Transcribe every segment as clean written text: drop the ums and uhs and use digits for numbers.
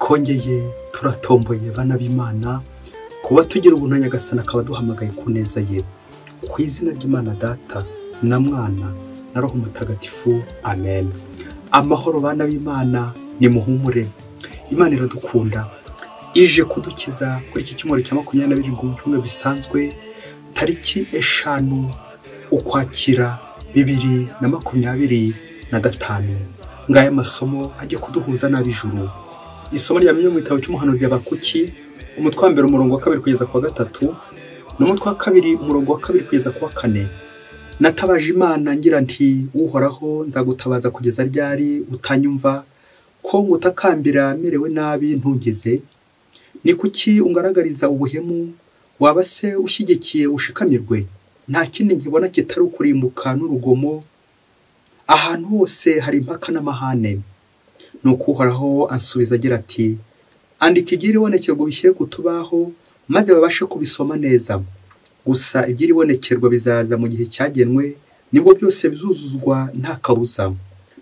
Twongeye turatomboye bana b'Imana kuba tugira ubuntu Nyagasani akaba duhamagaye ku neza ye. Ku izina ry'Imana Data na Mwana na Roho Mutagatifu, amen. Amahoro bana b'Imana, ni muhumure. Imana iradukunda, ije kudukiza kuri iki cyumweru cya 27 mu bisanzwe, tariki 5 Ukwakira 2025. Ngaya masomo ajye kuduhuza n'ab'ijuru. Isomo rya mbere mu gitabo cy'umuhanuzi Habakuki, umutwe wa 1 umurongo wa 2 kugeza ku wa 3, n'umutwe wa 2 umurongo wa 2 kugeza ku wa 4. Natabaje Imana ngira nti Uhoraho, nzagutabaza kugeza ryari utanyumva? Ko ngutakambira merewe nabi ntungize? Ni kuki ungaragariza ubuhemu? Waba se ushyigikiye ushikamirwe? Nta kindi nkibona kitari ukurimbuka n'urugomo. Ahantu hose hari impaka n'amahane. Nuko Uhoraho ansubiza agira ati andika iby'iribonekerwa ubishyire ku tubaho, maze babashe kubisoma neza. Gusa iby'iribonekerwa bizaza mu gihe cyagenwe, nibwo byose bizuzuzwa nta kabuza.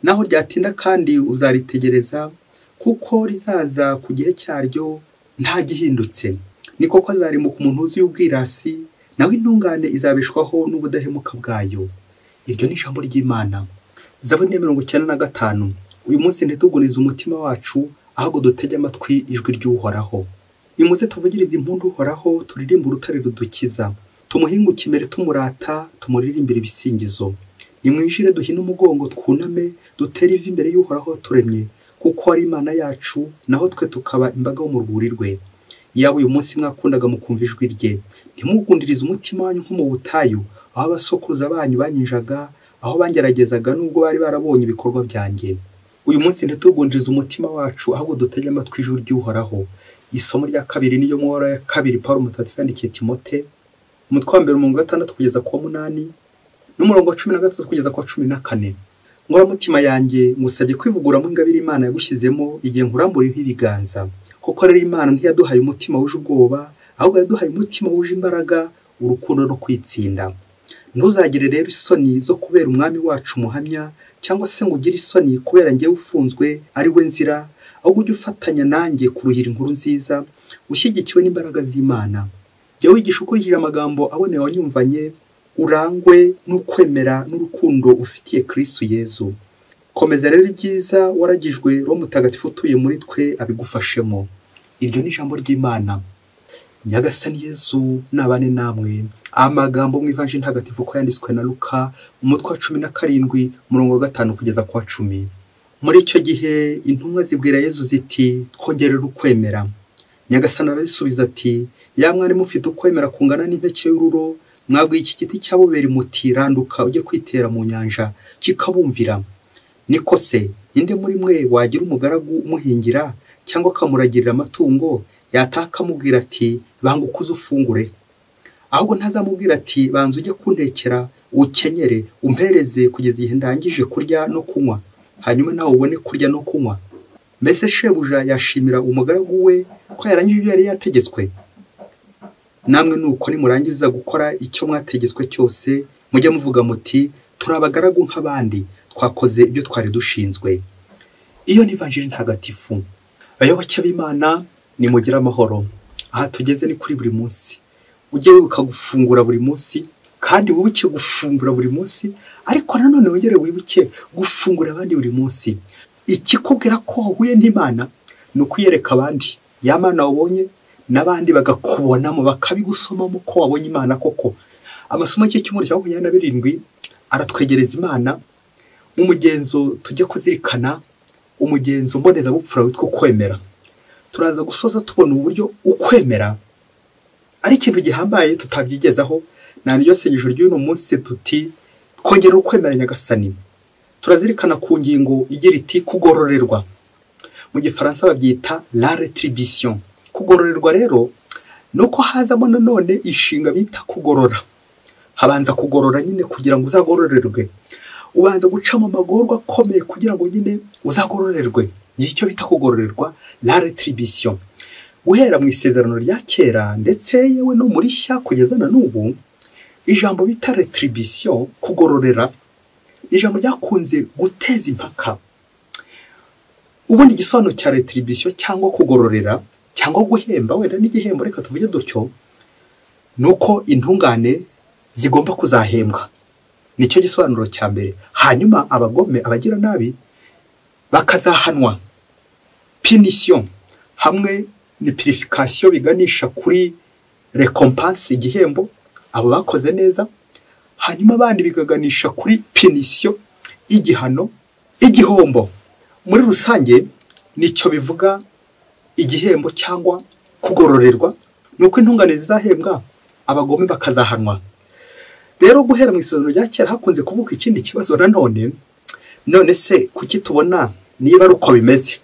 Naho ryatinda kandi uzaritegereza, kuko rizaza ku gihe cyaryo nta gihindutse. Ni koko azarimuka umuntu wuzuye ubwirasi, naho intungane izabeshwaho n'ubudahemuka bwayo. Iryo ni ijambo ry'Imana. Zaburi ya 95. Uyu munsi ntitugunize umutima wacu, ahubwo dutege amatwi ijwi ry'Uhoraho. Nimuze tuvugirize impundu Uhoraho, turirimbe urutare rudukiza. Tumuhinguke imbere tumurata, tumuririmbire ibisingizo. Nimwinjire duhine umugongo twuname, dutere ivi imbere y'Uhoraho turemye, kuko ari Imana yacu, naho twe tukaba imbaga yo mu rwuri rwe. Yaba uyu munsi mwakundaga mukumva ijwi rye, ntimugundirize umutima wanyu nko mu butayu, aho abasokuruza banyu banyinjaga, aho bangeragezaga nubwo bari barabonye ibikorwa byanjye. Uyu munsi ntitugundirize umutima wacu, ahubwo dutege amatwi ijwi ry'Uhoraho. Isomo rya kabiri niyo mu ya kabiri Paulo Mutagatifu yandikiye Timote, umutwe wa 1 umurongo wa 6 kugeza ku wa 8, n'umurongo wa 13 kugeza ku wa 14. Nkoramutima yanjye, ngusabye kwivuguramo ingabire Imana yagushyizemo igihe nkuramburiyeho ibiganza. Kuko rero Imana ntiyaduhaye umutima wuje ubwoba, ahubwo yaduhaye umutima wuje imbaraga, urukundo no kwitsinda. Ntuzagire rero isoni zo kubera umwami wacu umuhamya, cyangwa se ngo ugire isoni kubera njyewe ufunzwe ari we nzira, ahubwo ujye ufatanya nanjye kuruhira inkuru nziza, ushyigikiwe n'imbaraga z'Imana. Jya wigisha ukurikije amagambo aboneye wanyumvanye, urangwe n'ukwemera n'urukundo ufitiye Kristo Yezu. Komeza rero ibyiza waragijwe, Roho Mutagatifu utuye muri twe abigufashemo. Iryo ni ijambo ry'Imana. Nyagasani Yezu nabane namwe. Amagambo mu Ivanjiri Ntagatifu ko yanditswe na Luka, umutwe wa 17 umurongo wa 5 kugeza ku wa 10. Muri icyo gihe intumwa zibwira Yezu ziti twongerere ukwemera. Nyagasani arazisubiza ati ya mwari mufite ukwemera kungana n'impeke y'ururo, mwabwiye iki giti cyabubera muti randuka ujye kwitera mu nyanja, kikabumvira. Niko se ninde muri mwe wagira umugaragu umuhingira cyangwa akamuragirira amatungo, yataka akamubwira ati banguka uze ufungure? Ahubwo ntazamubwira ati banza ujye kuntekera, ukenyere, umpereze kugeza igihe ndangije kurya no kunywa, hanyuma nawe ubone kurya no kunywa. Mbese shebuja yashimira umugaragu we ko yarangije ibyo yari yategetswe? Namwe nuko nimurangiza gukora icyo mwategetswe cyose, mujye muvuga muti turi abagaragu nk'abandi, twakoze ibyo twari dushinzwe. Iyo ni Ivanjiri Ntagatifu. Bayoboke b'Imana, nimugire amahoro. Aha tugeze ni kuri buri munsi. Ujye wibuka gufungura buri munsi, kandi wibuke gufungura buri munsi, ariko nanone wongere wibuke gufungura abandi buri munsi. Ikikubwira ko wahuye n'Imana ni ukwiyereka abandi. Ya Mana wabonye n'abandi bagakubonamo, bakabigusomamo ko wabonye Imana koko. Amasomo y'icyumweru cya 27 aratwegereza Imana mu mugenzo tujye kuzirikana, umugenzo mbonezabupfura witwa ukwemera. Turaza gusoza tubona uburyo ukwemera ari ikintu gihambaye tutabyigezaho. Na niyo sengesho ry'uno munsi tuti twongera ukwemera Nyagasani. Turazirikana ku ngingo igira iti kugororerwa. Mu gifaransa babyita la rétribution. Kugororerwa rero nuko hazamo nanone ishinga bita kugorora. Habanza kugorora nyine kugira ngo uzagororerwe. Ubanza gucamo amagorwa akomeye kugira ngo nyine uzagororerwe. Nicyo bita kugororerwa, la rétribution. Guhera mu isezerano rya kera ndetse yewe no muri shya kugeza na n'ubu, ijambo bita rétribution, kugororera, ni ijambo ryakunze guteza impaka. Ubundi igisobanuro cya retribution cyangwa kugororera cyangwa guhemba, wenda n'igihembo reka tuvuge dutyo, nuko intungane zigomba kuzahembwa. Nicyo gisobanuro cya mbere. Hanyuma abagome, abagira nabi bakazahanwa. Punition hamwe ni purification biganisha kuri recompense, igihembo abo bakoze neza, hanyuma abandi bigaganisha kuri punition, igihano, igihombo. Muri rusange nicyo bivuga igihembo cyangwa kugororerwa, nuko intungane zizahembwa, abagome bakazahanwa. Rero guhera mu isezerano rya kera hakunze kuvuka ikindi kibazo nanone. None se kuki tubona niba ari uko bimeze,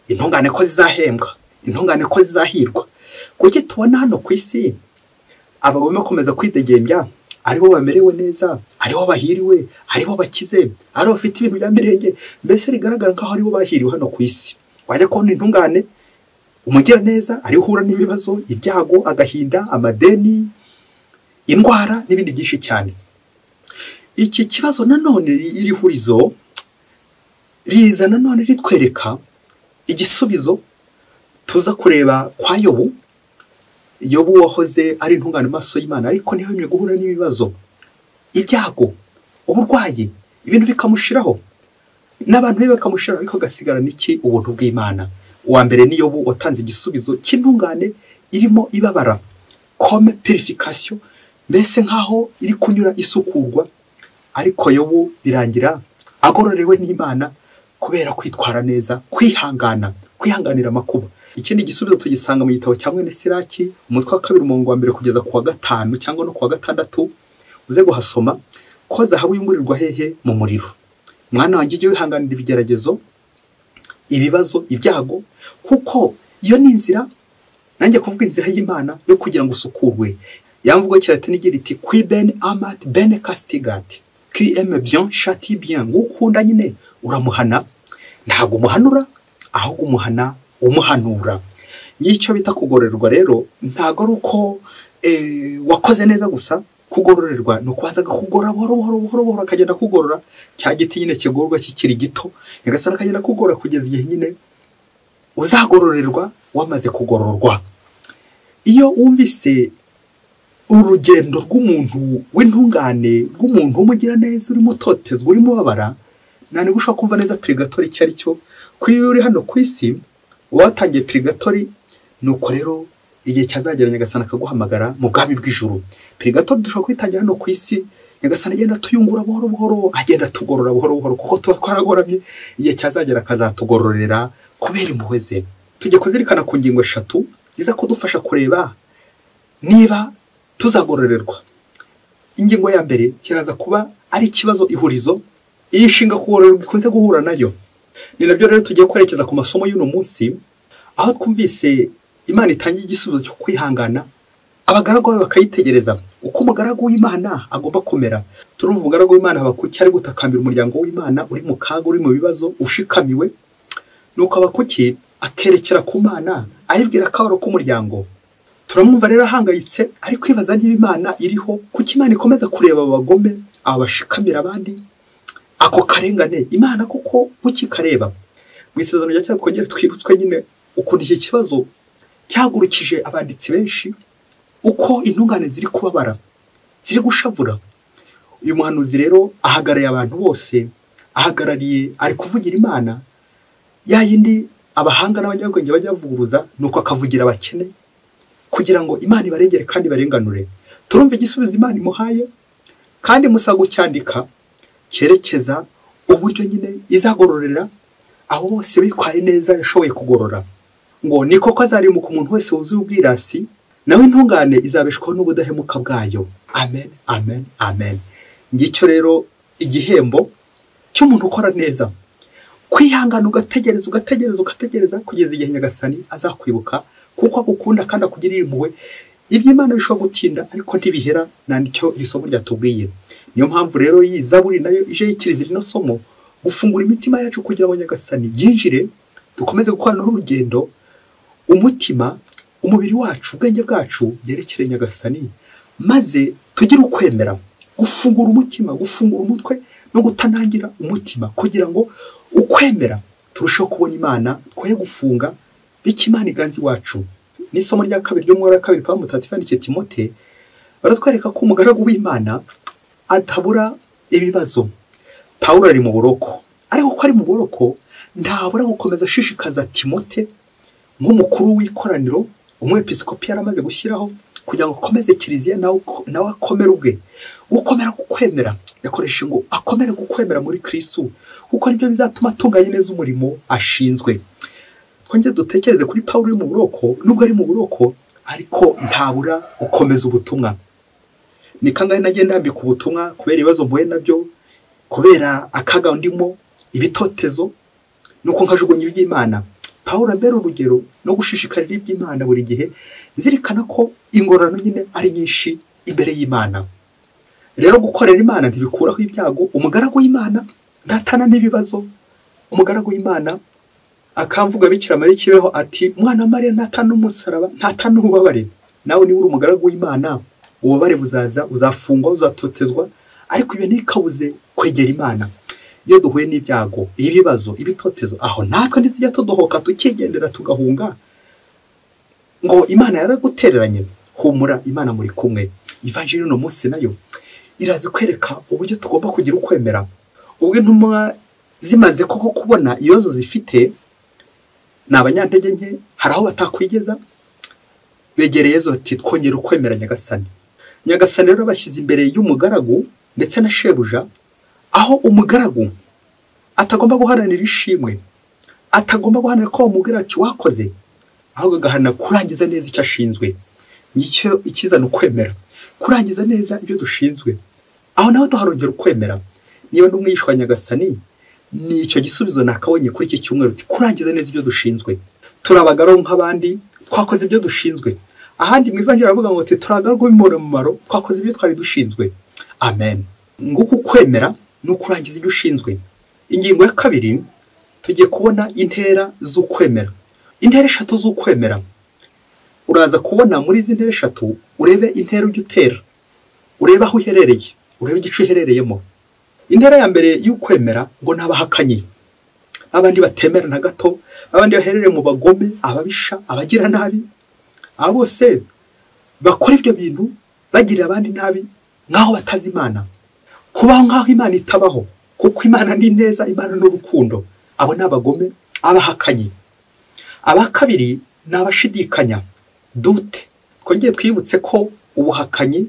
intungane ko zizahembwa, intungane ko zizahirwa, kuki tubona hano ku isi abagome bakomeza kwidegembya, aribo bamerewe neza, aribo bahiriwe, aribo bakize, aribo bafite ibintu bya mirenge, mbese rigaragara nkaho aribo bahiriwe hano ku isi. Wajya kubona intungane, umugira neza ariho uhura n'ibibazo, ibyago, agahinda, amadeni, indwara n'ibindi byinshi cyane. Iki kibazo nanone iri hurizo riza nanone ritwereka igisubizo tuza kureba kwa Yobu. Yobu wahoze ari intungane maso y'Imana, ariko ntihemye guhura n'ibibazo, ibyago, uburwayi, ibintu bikamushiraho n'abantu be bakamushiraho, ariko agasigarana iki? Ubuntu bw'Imana. Uwa mbere ni Yobu watanze igisubizo cy'intungane irimo ibabara, comme purification, mbese nkaho iri kunyura isukurwa, ariko Yobu birangira agororewe n'Imana kubera kwitwara neza, kwihangana, kwihanganira amakuba. Ikindi gisubizo tugisanga mu gitabo cya Mwene Siraki, umutwe wa 2 umurongo wa 1 kugeza ku wa 5 cyangwa no ku wa 6, uze guhasoma ko zahabu yungurirwa hehe? Mu muriro. Mwana wanjye, ujye wihanganira ibigeragezo, ibibazo, ibyago, kuko iyo ni inzira, nanjye kuvuga inzira y'Imana yo kugira ngo usukurwe. Yamvugo kiratini igira iti qui ben amat ben castigat, qui aime bien châtie bien. Ngukunda nyine uramuhana, ntabwo umuhanura ahubwo umuhana umuhanura. N'icyo bita kugororerwa rero ntago ari uko wakoze neza gusa. Kugororerwa ni ukubanza kugorora buhoro buhoro buhoro buhoro, akagenda kugorora cya giti nyine kigororwa kikiri gito, nyagasani akagenda kugorora kugeza igihe nyine uzagororerwa wamaze kugororwa. Iyo wumvise urugendo rw'umuntu w'intungane, rw'umuntu w'umugira neza, urimo utotezwa, urimo ubabara, nta ushobora kumva neza purigatori icyo ari cyo. Ko iyo uri hano ku isi watangiye purigatori, nuko rero igihe cyazagera nyagasani akaguhamagara mu bwami bw'ijuru. Purigatori dushobora kwitangira hano ku isi, nyagasani agenda tuyungura buhoro buhoro, agenda tugorora buhoro buhoro, kuko tuba twaragoramye. Igihe cyazagera akazatugororera kubera impuhwe ze. Tujye kuzirikana ku ngingo 3 ziza kudufasha kureba niba tuzagororerwa. Ingingo ya mbere kiraza kuba ari ikibazo ihurizo iyi nshinga kugororerwa ikunze guhura nayo. Ni nabyo rero tugiye kwerekeza ku masomo y'uno munsi, aho twumvise Imana itangiye igisubizo cyo kwihangana, abagaragu be bakayitegereza uko umugaragu w'Imana agomba kumera. Turumva umugaragu w'Imana Habakuki ari gutakambira umuryango w'Imana uri mu kaga, uri mu bibazo, ushikamiwe. Nuko Habakuki akerekera ku Mana ayibwira akabaro k'umuryango. Turamwumva rero ahangayitse, ari kwibaza niba Imana iriho, kuki Imana ikomeza kureba abagome, abashikamira abandi, ako karengane Imana kuko bukikareba. Mu isezerano rya kera twongere twibutswe nyine ukuntu iki kibazo cyagurukije abanditsi benshi, uko intungane ziri kubabara, ziri gushavura. Uyu muhanuzi rero ahagarariye abantu bose, ahagarariye, ari kuvugira Imana ya yindi abahanga n'abanyabwenge bajya bavuguruza, nuko akavugira abakene kugira ngo Imana ibarengere kandi barenganure. Turumva igisubizo Imana imuhaye, kandi musa gucyandika cyerekeza uburyo nyine izagororera abo bose bitwaye neza yashoboye kugorora. Ngo ni koko azarimuka umuntu wese wuzuye ubwirasi, nawe intungane izabeshwaho n'ubudahemuka bwayo. Amen, amen, amen. Ngicyo rero igihembo cy'umuntu ukora neza, kwihangana ugategereza ugategereza ugategereza kugeza igihe nyagasani azakwibuka, kuko agukunda kandi akugirira impuhwe. Iby'Imana bishobora gutinda ariko ntibihera, nta nicyo iri somo ryatubwiye. Niyo mpamvu rero iyi zaburi nayo ije yikiriza rino somo, gufungura imitima yacu kugira ngo nyagasani yinjire, dukomeze gukorana n'urugendo, umutima, umubiri wacu, ubwenge bwacu byerekere nyagasani, maze tugire ukwemera, gufungura umutima, gufungura umutwe no gutanangira umutima, kugira ngo ukwemera Turusheho kubona Imana, twoye gufunga, bityo Imana iganze iwacu. N'isomo rya kabiri ryo mu wa kabiri Pawulo mutagatifu yandikiye Timote, baratwereka ko umugaragu w'Imana atabura ibibazo. Pawulo ari mu buroko, ariko ko ari mu buroko ntabura gukomeza ashishikaza Timote nk'umukuru w'ikoraniro umwepiskopi yaramaze gushyiraho, kugira ngo akomeze kiliziya nawe akomere ubwe. Gukomera kukwemera yakoresheje ngo akomere kukwemera muri Kristo, kuko nibyo bizatuma atunganya neza umurimo ashinzwe. Twongere dutekereze kuri Pawulo uri mu buroko, nubwo ari mu buroko ariko ntabura gukomeza ubutumwa. Ni kangahe nagiye ndambika ubutumwa kubera ibibazo mpuye nabyo, kubera akaga ndimo, ibitotezo, nuko nkajugunya iby'Imana. Pawulo ambera urugero no gushishikarira iby'Imana buri gihe, nzirikana ko ingororano nyine ari nyinshi imbere y'Imana. Rero gukorera Imana ntibikuraho ibyago. Umugaragu w'Imana ntatana n'ibibazo. Umugaragu w'Imana akamvuga Bikira Mariya Kibeho ati umwana wa Mariya ntatana umusaraba, ntatana ububabare. Nawe niba uri umugaragu w'Imana, ububabare buzaza, uzafungwa, uzatotezwa, ariko ibyo ntikabuze kwegera Imana. Iyo duhuye n'ibyago, ibibazo, ibitotezo, aho natwe ntitujya tudohoka tukigendera tugahunga ngo Imana yaragutereranye. Humura, Imana muri kumwe. Ivanjiri uno munsi nayo iraza kwereka uburyo tugomba kugira ukwemera. Ubwo intumwa zimaze koko kubona ibibazo zifite, ni abanyantege nke, hari aho batakwigeza, begereye Yezu bati twongere ukwemera Nyagasani. Nyagasani rero bashyize imbere y'umugaragu ndetse na shebuja, aho umugaragu atagomba guharanira ishimwe, atagomba guharanira ko bamubwira ati wakoze, ahubwo agaharanira kurangiza neza icyo ashinzwe. Nicyo ikizana ukwemera, kurangiza neza ibyo dushinzwe. Aho naho tuharongera ukwemera. Niba n'umwishwa Nyagasani, ni icyo gisubizo nakabonye kuri iki cyumweru, uti kurangiza neza ibyo dushinzwe. Turabagaragu nk'abandi, twakoze ibyo dushinzwe. Ahandi mu Ivanjiri baravuga ngo turabagaragu b'imimaro, twakoze ibyo twari dushinzwe. Amen. Nguko ukwemera ni ukurangiza ibyo ushinzwe. Ingingo ya kabiri, tugiye kubona intera z'ukwemera. Intera eshatu z'ukwemera. Uraza kubona muri izi ntera eshatu, urebe intera ujya utera, urebe aho uherereye, urebe igice uherereyemo. Intera ya mbere y'ukwemera ngo n'abahakanyi, abandi batemera na gato, abandi baherereye mu bagome, ababisha, abagira nabi, abo bose bakora ibyo bintu bagirira abandi nabi nkaho batazi Imana, kubaho nkaho Imana itabaho, kuko Imana ni neza, Imana ni urukundo. Abo ni abagome, abahakanyi. Aba kabiri ni abashidikanya, dute. Twongeye twibutse ko ubuhakanyi,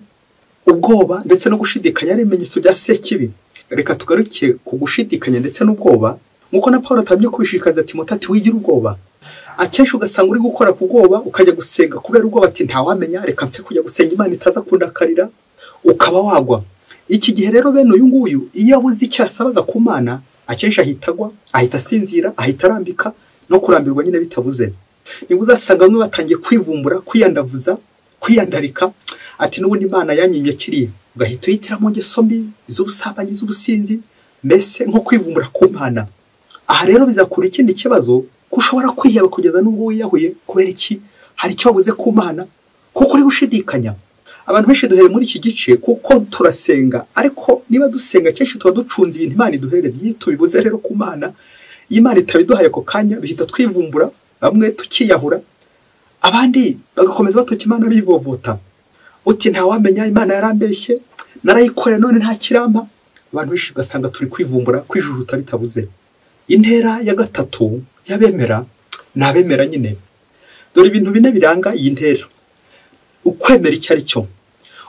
ubwoba ndetse no gushidikanya ari ibimenyetso bya Sekibi. Reka tugaruke ku gushidikanya ndetse n'ubwoba, nkuko na Pawulo atamye kubishishikariza Timote ati wigira ubwoba. Akenshi ugasanga uri gukora ku bwoba, ukajya gusenga kubera ubwoba ati ntawamenya, reka mfe kujya gusenga Imana itaza kundakarira, ukaba wagwa. Iki gihe rero bene uyu nguyu iyo abuze icyo yasabaga ku Mana, akenshi ahita agwa, ahita asinzira, ahita arambika, no kurambirwa nyine bitabuze. Nibwo uzasanga bamwe batangiye kwivumbura, kwiyandavuza, kwiyandarika, ati n'ubundi Imana yanyimye kiriya. Ugahita uhitiramo ingeso mbi, iz'ubusambanyi, iz'ubusinzi, mbese nko kwivumbura ku Mana. Aha rero bizakura ikindi kibazo, ko ushobora kwiheba kugeza n'ubwo wiyahuye. Kubera iki? Hari icyo wabuze ku Mana, kuko uri gushidikanya. Abantu benshi duhere muri iki gice kuko turasenga, ariko niba dusenga kenshi tuba ducunze ibintu Imana iduhereza. Iyo tubibuze rero ku Mana, Imana itabiduhaye ako kanya, duhita twivumbura, bamwe tukiyahura, abandi bagakomeza batuka Imana bivovota. Uti ntawamenya, Imana yarambeshye, narayikoreye none nta kirampa. Abantu benshi ugasanga turi kwivumbura, kwijujuta bitabuze. Intera ya gatatu y'abemera ni abemera nyine. Dore ibintu bine biranga iyi ntera. Ukwemera icyo ari cyo.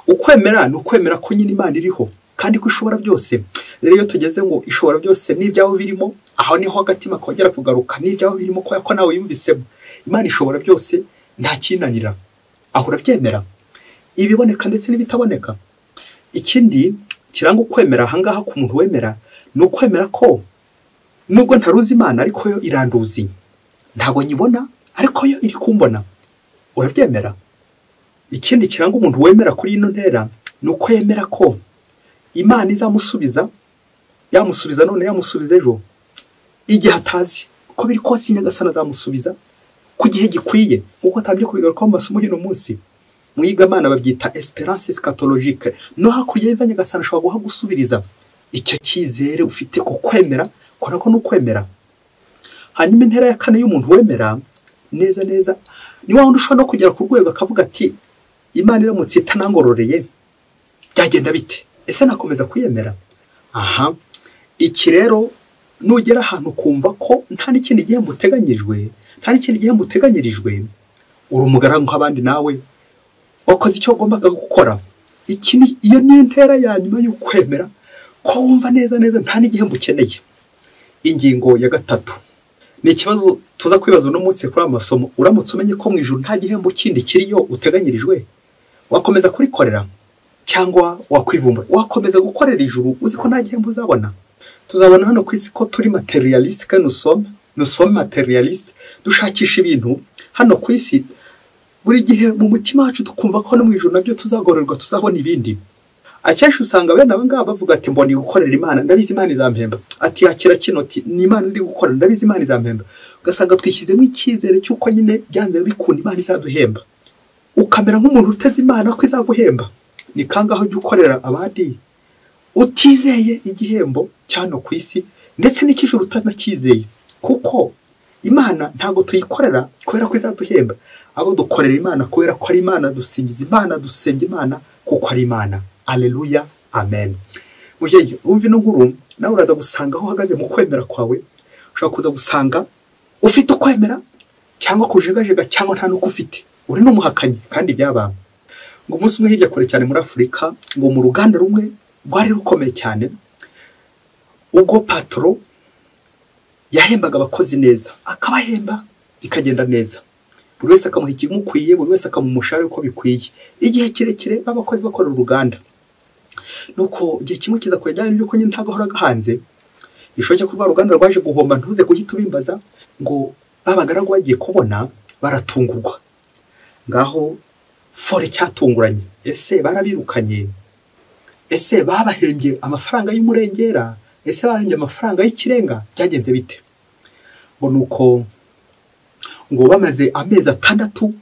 Ukwemera ni ukwemera ko nyine Imana iriho kandi ko ishobora byose. Rero iyo tugeze ngo ishobora byose n'ibyaho birimo, aho niho agatima kongera kugaruka, n'ibyaho birimo ko nawe yumvisemo. Imana ishobora byose, nta kinanira. Aho urabyemera, ibiboneka ndetse n'ibitaboneka. Ikindi kiranga ukwemera ahangaha ku muntu wemera, ni ukwemera ko nubwo ntaruzi Imana ariko yo iranduzi, ntabwo nyibona ariko yo iri kumbona. Urabyemera. Ikindi kiranga umuntu wemera kuri ino ntera ni uko yemera ko Imana izamusubiza, yamusubiza none, yamusubiza ejo, igihe atazi uko biri kose Nyagasani azamusubiza ku gihe gikwiye, nkuko atabye kubigarukaho mu masomo y'uno munsi. Mwigamana babyita esperance eschatologique. No hakurya y'iva Nyagasani ashobora guha gusubiriza icyo cyizere ufite ku kwemera, ko nako n'ukwemera. Hanyuma intera ya kane y'umuntu wemera neza neza ni wa wundi ushobora no kugera ku rwego akavuga ati Imana iramutse itanangororeye byagenda bite? Ese nakomeza kuyemera? Aha, iki rero nugera ahantu kumva ko nta n'ikindi gihembo uteganyijwe, nta n'ikindi gihembo uteganyirijwe, uri umugaragu nk'abandi nawe wakoze icyo wagombaga gukora. Iki ni iyo ni intera ya nyuma y'ukwemera ko wumva neza neza nta n'igihembo ukeneye. Ingingo ya gatatu ni ikibazo tuza kwibaza uno munsi kuri aya masomo. Uramutse umenye ko mu ijuru nta gihembo kindi kiriyo uteganyirijwe, wakomeza kurikorera cyangwa wakwivumbura? Wakomeza gukorera ijuru uzi ko nta gihembo uzabona? Tuzabona hano ku isi ko turi materialiste, que nous sommes materialiste, dushakisha ibintu hano ku isi buri gihe mu mutima wacu tukumva ko no mu ijuru nabyo tuzagororerwa, tuzabona ibindi. Akenshi usanga bene aba ngaba bavuga ati mbona gukorera Imana, ndabizi Imana izampemba. Ati yakira kino, ati ni Imana ndi gukorera, ndabizi Imana izampemba. Ugasanga twishyizemo icyizere cy'uko nyine byanze bikunda Imana izaduhemba. Ukamera nk'umuntu uteze Imana ko izaguhemba. Ni kangaho ujya ukorera abandi utizeye igihembo cyano ku isi ndetse n'ikijuru utanacyizeye, kuko Imana ntabwo tuyikorera kubera ko izaduhemba, ahubwo dukorera Imana kubera ko ari Imana, dusingiza Imana, dusenga Imana kuko ari Imana. Alleluia, amen. Mubyeyi wumva ino nkuru nawe uraza gusanga aho uhagaze mu kwemera kwawe. Ushobora kuza gusanga ufite ukwemera cyangwa kujegajega cyangwa nta nuko ufite, uri n'umuhakanyi. Kandi byaba ngo umunsi umwe hirya kure cyane muri Afurika, ngo mu ruganda rumwe rwari rukomeye cyane, ubwo patro yahembaga abakozi neza, akabahemba bikagenda neza, buri wese akamuha ikimukwiye, buri wese akamuha umushahara uko bikwiye, igihe kirekire abakozi bakora uruganda. Nuko igihe kimwe kiza kujyana n'uko nyine ntago ahoraga hanze, bishoboke ko rwa ruganda rwaje guhomba, ntuze guhita ubimbaza, ngo babagaragu bagiye kubona baratungurwa. Ngaho fore cyatunguranye, ese barabirukanye? Ese babahembye amafaranga y'umurengera? Ese bahembye amafaranga y'ikirenga? Byagenze bite? Ngo nuko ngo bamaze amezi 6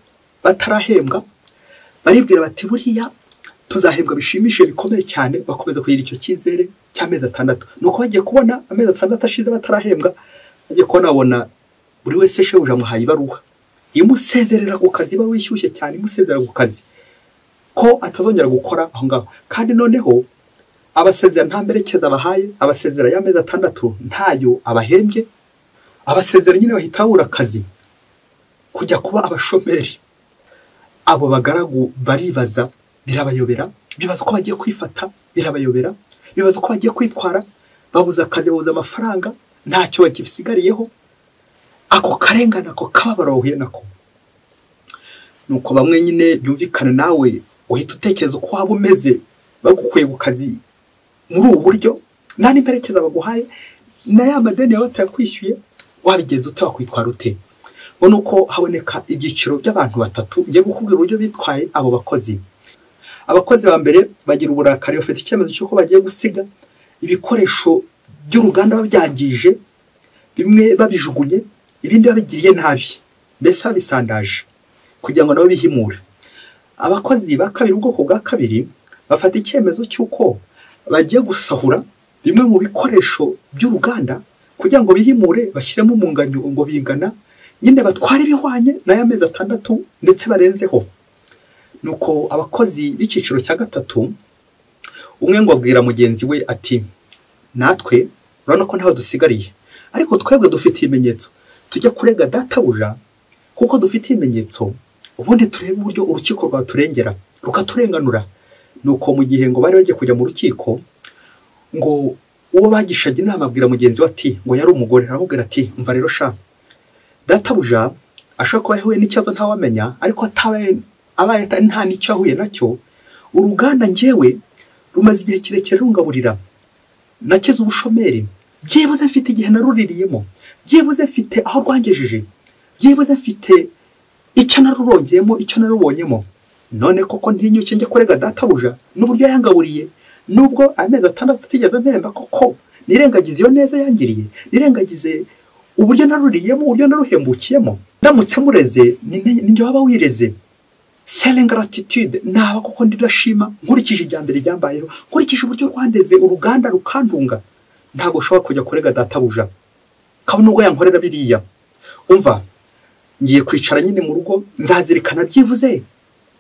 batarahembwa, baribwira bati buriya tuzahembwa bishimishije bikomeye cyane. Bakomeza kugira icyo cyizere cy'amezi 6. Nuko bagiye kubona amezi 6 ashize batarahembwa, bagiye kubona babona buri wese shebuja amuhaye ibaruwa imusezerera ku kazi, ibaruwa ishyushye cyane imusezerera ku kazi ko atazongera gukora aho ngaho. Kandi noneho abasezera nta mperekeza abahaye, abasezera y'amezi 6 ntayo abahembye, abasezera nyine bahita babura akazi kujya kuba abashomeri. Abo bagaragu baribaza, birabayobera, bibaza ko bagiye kwifata, birabayobera, bibaza ko bagiye kwitwara, babuza akazi, babuza amafaranga, ntacyo bagisigariyeho. Ako karengane, ako kababaro bahuye nako. Nuko bamwe nyine byumvikana nawe uhita utekereza uko waba umeze bagukuye ku kazi muri ubu buryo, nta n'imperekeza baguhaye, na ya madeni yawe batayakwishyuye, wabigenza ute? Wakwitwara ute? Ngo nuko haboneka ibyiciro by'abantu batatu ngiye gukubwira uburyo bitwaye abo bakozi. Abakozi ba mbere bagira uburakari, bafite icyemezo cy'uko bagiye gusiga ibikoresho by'uruganda babyangije, bimwe babijugunye, ibindi babigiriye nabi, mbese babisandaje kugira ngo nabo bihimure. Abakozi ba kabiri, ubwoko bwa kabiri, bafata icyemezo cy'uko bagiye gusahura bimwe mu bikoresho by'uruganda kugira ngo bihimure, bashyiremo umunganyo ngo bingana nyine, batware ibihwanye n'aya mezi 6 ndetse barenzeho. Nuko abakozi b'icyiciro cya gatatu, umwe ngo abwira mugenzi we ati natwe urabona ko ntaho dusigariye, ariko twebwe dufite ibimenyetso, tujya kurega databuja kuko dufite ibimenyetso, ubundi turebe uburyo urukiko rwaturengera rukaturenganura. Nuko mu gihe ngo bari bagiye kujya mu rukiko, ngo uwo bagishaga inama abwira mugenzi we ati, ngo yari umugore, aramubwira ati umva rero sha, databuja ashobora kuba yahuye n'ikibazo ntawamenya, ariko abaye nta n'icyo ahuye nacyo, uruganda njyewe rumaze igihe kirekire rungaburira, nakize ubushomeri, byibuze mfite igihe naruririyemo, byibuze mfite aho rwangejeje, byibuze mfite icyo narurongeyemo, icyo narubonyemo. None koko ntinyuke njye kurega databuja n'uburyo yangaburiye, nubwo amezi 6 atigeze ampemba, koko nirengagize iyo neza yangiriye, nirengagize uburyo naruriyemo, uburyo naruhembukiyemo. Ndamutse mureze ninjye waba wireze. C'est l'ingratitude, naba koko ndashima nkurikije ibya mbere byambayeho, nkurikije uburyo rwandeze uruganda rukantunga, ntago ushobora kujya kurega databuja kabone ubwo yankorera biriya. Umva, ngiye kwicara nyine mu rugo, nzazirikana byibuze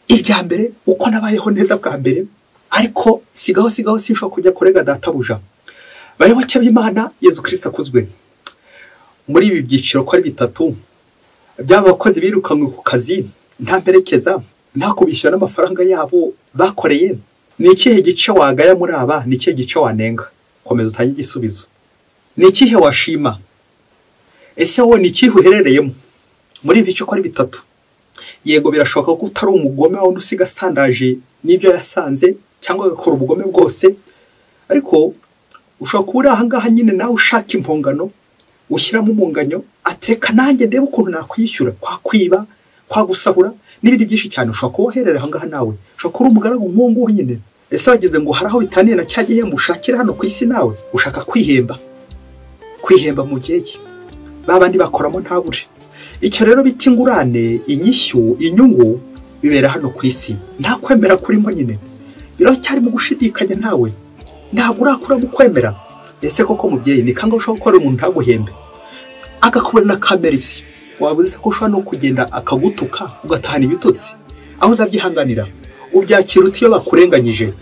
ibya mbere uko nabayeho neza bwa mbere, ariko sigaho sinshobora kujya kurega databuja. Bayoboke b'Imana, Yezu Kristo akuzwe. Muri ibi byiciro ko ari bitatu by'aba bakozi birukanwe ku kazi nta mperekeza, nta kubishyura n'amafaranga yabo bakoreye, ni ikihe gice wagaya muri aba? Ni ikihe gice wanenga? Komeza utange igisubizo. Ni ikihe washima? Ese wowe ni ikihe uherereyemo muri ibi bice ko ari bitatu? Yego, birashoboka ko utari umugome wundi usiga asandaje n'ibyo yasanze cyangwa agakora ubugome bwose, ariko ushobora kuba uri aha ngaha nyine nawe ushaka impongano, ushyiramo umunganyo, atereka nanjye ndebe ukuntu nakwishyura, kwa kwiba, kwa gusahura n'ibindi byinshi cyane. Ushobora kuba uherereye aha ngaha nawe, ushobora kuba uri umugaragu nk'uwo nguwo nyine. Ese wageze ngo hari aho bitaniye na cya gihembo ushakira hano ku isi? Nawe ushaka kwihemba, kwihemba mubyeyi, ba bandi bakoramo ntabure. Icyo rero bita ingurane, inyishyu, inyungu bibera hano ku isi. Nta kwemera kurimo nyine, biracyari mu gushidikanya, nawe ntabwo urakura mu kwemera. Ese koko mubyeyi, ni kangahe ushobora gukora umuntu ntaguhembe, agakubona na kamerisi? Wabuze ko ushobora no kugenda akagutuka ugatahana ibitutsi, aho uzabyihanganira? Ubyakira uti iyo bakurenganyije?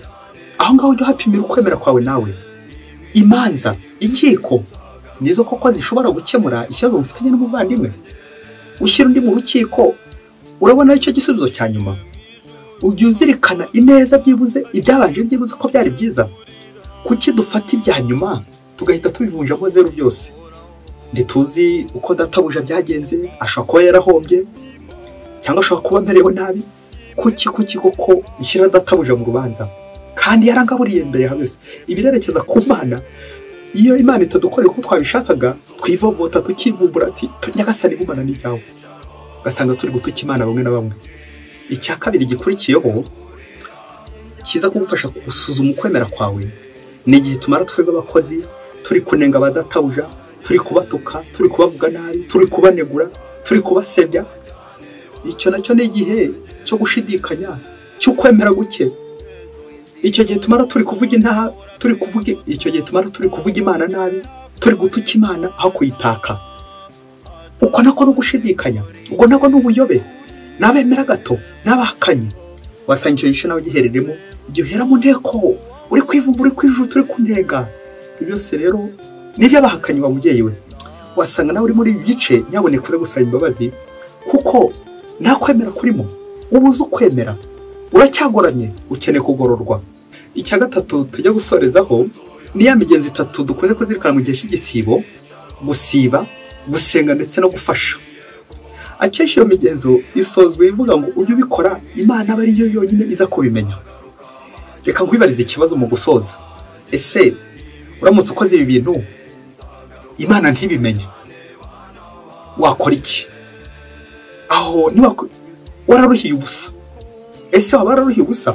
Aho ngaho ujya uhapimira ukwemera kwawe nawe. Imanza, inkiko nizo koko zishobora gukemura ikibazo mufitanye n'umuvandimwe? Ushyira undi mu rukiko, urabona icyo gisubizo cya nyuma? Ujya uzirikana ineza byibuze, ibyabanje byibuze ko byari byiza? Kuki dufata ibya nyuma tugahita tubivunjamo zeru byose? Ntituzi uko databuja byagenze, ashobora kuba yarahombye cyangwa ashobora kuba amerewe nabi. Kuki koko ishyira databuja mu rubanza kandi yarangaburiye mbere ya byose? Ibirerekeza ku Mana. Iyo Imana itadukorera uko twabishakaga, twivovota tukivumbura ati Nyagasani gumana n'ibyawe, ugasanga turi gutuka Imana bamwe na bamwe. Icya kabiri gikurikiyeho kiza kugufasha gusuzuma ukwemera kwawe ni igihe tumara twebwe abakozi turi kunenga abadatabuja, turi kubatuka, turi kubavuga nabi, turi kubanegura, turi kubasebya. Icyo nacyo ni igihe cyo gushidikanya, cyo kwemera guke. Icyo gihe tumara turi kuvuga intaha, icyo gihe tumara turi kuvuga Imana nabi, turi gutuka Imana aho kuyitaka. Uko nako no gushidikanya, uko nako n'ubuyobe, n'abemera gato, n'abahakanye. Wasanga icyo gice nawe gihereremo, igihe uhera mu nteko, uri kwivumbura, uri kwijuta, uri kunenga. Ibyo byose rero nibyo abahakanyi wa mubyeyi we. Wasanga nawe uri muri ibi bice, nyaboneka uze gusaba imbabazi, kuko nta kwemera kurimo. Ubuze ukwemera, uracyagoramye, ukeneye kugororwa. Icya gatatu tujya gusorezaho ni ya migenzo itatu dukunze kuzirikana mu gihe cy'igisibo: gusiba, gusenga ndetse no gufasha. Akenshi iyo migenzo isozwa ivuga ngo ujye ubikora, Imana aba ariyo yonyine iza kubimenya. Reka nkwibarize ikibazo mu gusoza. Ese uramutse ukoze ibi bintu Imana ntibimenye, wakora iki? Aho wararuhiye ubusa. Ese waba wararuhiye ubusa?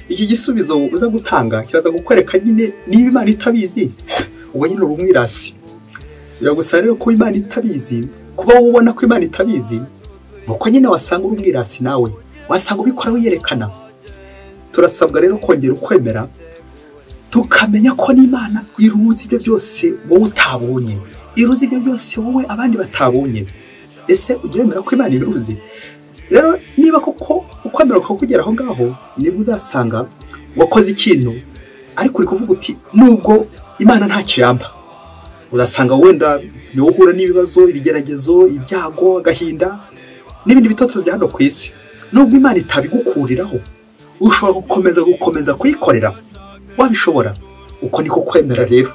Iki gisubizo uza gutanga kiraza gukwereka nyine niba Imana itabizi, ubwo nyine uri umwirasi. Biragusaba rero kuba Imana itabizi, kuba wowe ubona ko Imana itabizi, nuko nyine wasanga uri umwirasi nawe, wasanga ubikora wiyerekana. Turasabwa rero kongera ukwemera, tukamenya ko n'Imana iruzi ibyo byose wowe utabonye, iruzi ibyo byose wowe abandi batabonye. Ese ujya wemera ko Imana ibiruzi? Rero niba koko ukwemera kukugera aho ngaho, nibwo uzasanga wakoze ikintu ariko uri kuvuga uti nubwo Imana ntacyo yamba. Uzasanga wenda niwo uhura n'ibibazo, ibigeragezo, ibyago, agahinda n'ibindi bitotezo bya hano ku isi. Nubwo Imana itabigukuriraho, ushobora gukomeza kuyikorera, wabishobora. Uko niko kwemera rero,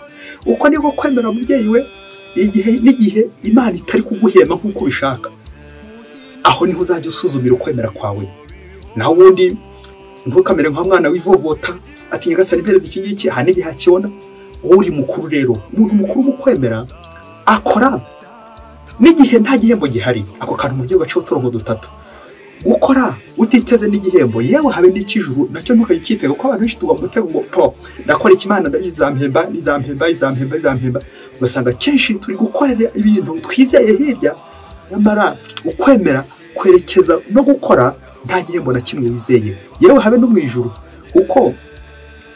uko niko kwemera mubyeyi we. Igihe n'igihe Imana itari kuguhema nk'uko ubishaka, aho niho uzajya usuzumira ukwemera kwawe. Naho ubundi ntukamere nka mwana wivovota ati Nyagasani mpereza iki ngiki, aha n'igihe akibona. Wowe uri mukuru rero, umuntu mukuru mu kwemera akora n'igihe nta gihembo gihari. Ako kantu mu gihe gaciho uturongo dutatu: gukora utiteze n'igihembo, yewe habe n'ikijuru nacyo ntukagitega, kuko abantu benshi tugwa mu mutego ngo po ndakora iki, Imana ndabizampemba, nizampemba, izampemba, izampemba. Ugasanga kenshi turi gukorera ibintu twizeye hirya, nyamara ukwemera kwerekeza no gukora nta gihembo na kimwe wizeye, yewe habe no mu ijuru. Kuko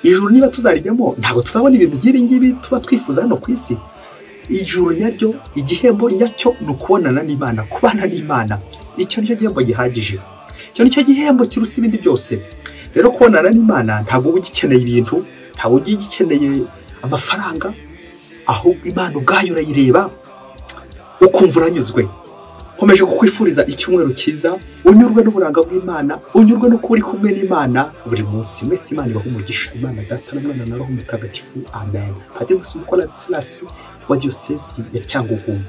ijuru niba tuzarijyamo ntabwo tuzabona ibintu nk'ibi ngibi tuba twifuza hano ku isi. Ijuru nyaryo, igihembo nyacyo ni ukubonana n'Imana, kubana n'Imana. Icyo nicyo gihembo gihagije, icyo nicyo gihembo kiruta ibindi byose. Rero kubonana n'Imana ntabwo uba ugikeneye ibintu, ntabwo uba ugikeneye amafaranga, ahubwo Imana ubwayo urayireba ukumva uranyuzwe. Nkomeje kukwifuriza icyumweru cyiza, unyurwe n'uburanga bw'Imana, unyurwe no kuba uri kumwe n'Imana buri munsi. Mwese Imana ibahe umugisha. Imana Data na Mwana na Roho Mutagatifu, amen. Padiri Masumbuko Ladislas wa Diyosezi ya Cyangugu.